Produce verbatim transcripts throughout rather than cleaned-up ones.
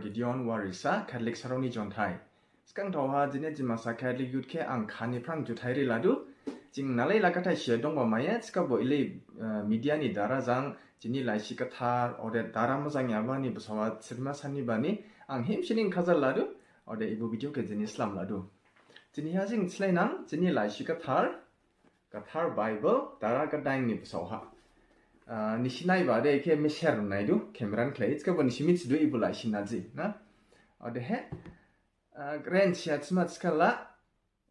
Gideon Warisa, Catholic Saroni Jonthai. Sgang thaoha jini Dimasa Catholic Youth khe ang khani phrang juthai ri ladu. Jing nalai lakathai siya dongba maya, thikhabo ilai, eh, media ni dara jang, jini laisi gathar, ode dara majang yabani basawa sirma sani bani, ang himsining khaja ladu, ode ibu video khe jini slam ladu. Jini ha jing slai nang, jini laisi gathar, gathar Bible, dara gadain ni basawa ha. Ah, nisi naiba de khe meser naidu, camera ni khlai, thikhabo nisi mithidu ibu laisi naji, na? Odehe, ah, gren siya thima thikhala,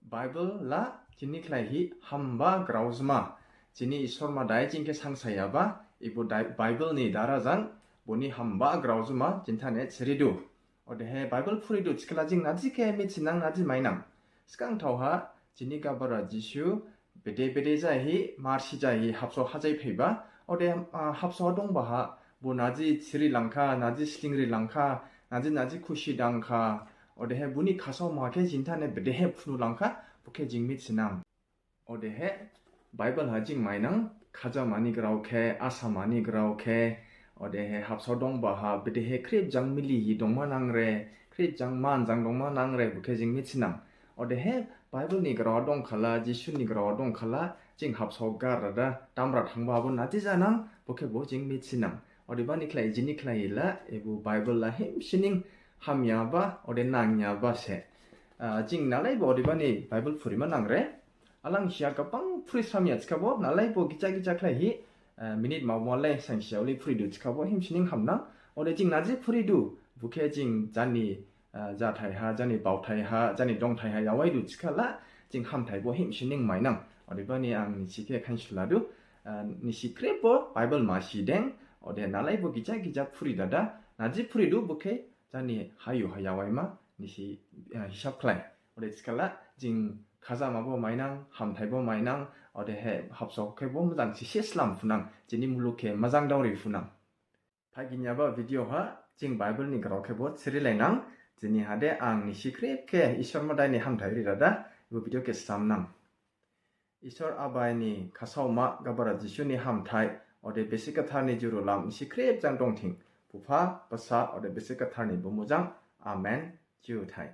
Bible la, jini khlaihi hamba graojma. Jini Isor Madai jing khe sangsayaba, ibu dai-, Bible ni dara jang, boni hamba graojma, jinthane thiridu. Odehe Bible phuridu thikhala jing naji khe mithinang naji mainang. Sgang thaoha, jini Gabara Jisu, bede bede jahi, marsi jahi, habsao hajai phaiba. Ode, ah, habsao dongbaha, bo naji thiri langkha, naji slingri langkha, naji naji khusi dangkha. Odehe boni khasaoma khe jinthane bedehe phunu langkha, bo khe jing mithinang. Odehe Bible ha jing mainang, khajamani grao khe, asamani grao khe, odehe habsao dongbaha, bedehe khrip jang milihi dongma nangre, khrip jang man jang dongma nangre, bo khe jing mithinang. Odehe Bible ni grao dongkhala, Jisu ni grao dongkhala, jing habsao garada, damra thangba bo naji janang, bo khe bo jing mithinang. Odebani khlai, jini khlai la, ibu Bible la himsining hamyaba, ode nangyaba se. Ah, jing nalaibo odebani Bible phurima nangre. Alang siya gabang phuri samya thikhabo, nalaibo gija gija khlaihi, eh, minute mao mao lai sainsiya uli phuridu thikhabo, himsining hamnang. Ode jing naji phuridu, bo khe jing jani, eh, jathai ha, jani baothai ha, jani dongthai ha, yawaidu thikhala, jing hamthaibo himsining mainang. Odebani ang nisi khe khainsuladu, eh, nisi khripbo Bible masi deng, ode nalaibo gija gija phuri dada, naji phuridu bo khe jani hayu ha yawaima, nisi, eh, hisab khlai. Ode thikhala, jing khajamabo mainang, hamthaibo mainang, odehe habsao khebo mojang sise slam phunang, jini muluk khe mojang daori phunang. Phaiginyaba video ha, jing Bible ni grao khebo thiri lainang, jini hade ang nisi khrip khe Isor Madai ni hamthai ri dada, ibu video khe slam nang. Isor Abai ni khasaoma Gabara Jisu ni hamthai, ode Bese Gathar ni juru lam nisi khrip jang dongthing, Bupha, Basa, ode Bese Gathar ni bumu jang, Amen, Juthai.